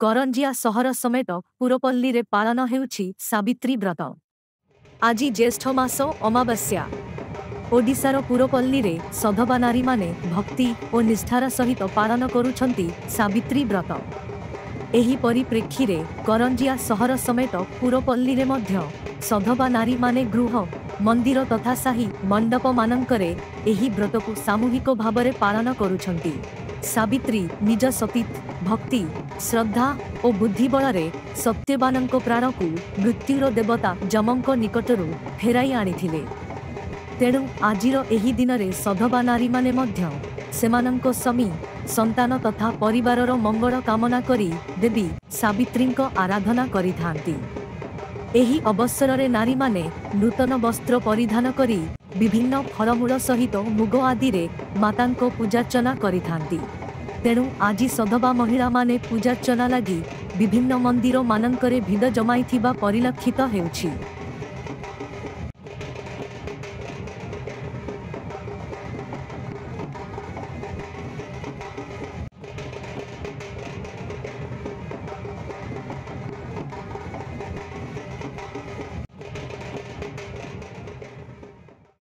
କରଞ୍ଜିଆ ସହର ସମେତ ପୁରପଲ୍ଲୀରେ ପାଳନ ହେଉଛି ସାବିତ୍ରୀ ବ୍ରତ। ଆଜି ଜ୍ୟେଷ୍ଠ ମାସ ଅମାବାସ୍ୟା। ଓଡ଼ିଶାର ପୁରପଲ୍ଲୀରେ ସଧବା ନାରୀମାନେ ଭକ୍ତି ଓ ନିଷ୍ଠାର ସହିତ ପାଳନ କରୁଛନ୍ତି ସାବିତ୍ରୀ ବ୍ରତ। ଏହି ପରିପ୍ରେକ୍ଷୀରେ କରଞ୍ଜିଆ ସହର ସମେତ ପୁରପଲ୍ଲୀରେ ମଧ୍ୟ ସଧବା ନାରୀମାନେ ଗୃହ, ମନ୍ଦିର ତଥା ସାହି ମଣ୍ଡପମାନଙ୍କରେ ଏହି ବ୍ରତକୁ ସାମୂହିକ ଭାବରେ ପାଳନ କରୁଛନ୍ତି। ସାବିତ୍ରୀ ନିଜ ସତୀତ୍ୱ, ଭକ୍ତି, ଶ୍ରଦ୍ଧା ଓ ବୁଦ୍ଧି ବଳରେ ସତ୍ୟବାନଙ୍କ ପ୍ରାଣକୁ ମୃତ୍ୟୁର ଦେବତା ଯମଙ୍କ ନିକଟରୁ ଫେରାଇ ଆଣିଥିଲେ। ତେଣୁ ଆଜିର ଏହି ଦିନରେ ସଧବା ନାରୀମାନେ ମଧ୍ୟ ସେମାନଙ୍କ ସ୍ୱାମୀ, ସନ୍ତାନ ତଥା ପରିବାରର ମଙ୍ଗଳ କାମନା କରି ଦେବୀ ସାବିତ୍ରୀଙ୍କ ଆରାଧନା କରିଥାନ୍ତି। ଏହି ଅବସରରେ ନାରୀମାନେ ନୂତନ ବସ୍ତ୍ର ପରିଧାନ କରି ବିଭିନ୍ନ ଫଳମୂଳ ସହିତ ମୁଗ ଆଦିରେ ମାତାଙ୍କ ପୂଜାର୍ଚ୍ଚନା କରିଥାନ୍ତି। ତେଣୁ ଆଜି ସଧବା ମହିଳାମାନେ ପୂଜାର୍ଚ୍ଚନା ଲାଗି ବିଭିନ୍ନ ମନ୍ଦିର ମାନଙ୍କରେ ଭିଡ଼ ଜମାଇଥିବା ପରିଲକ୍ଷିତ ହେଉଛି।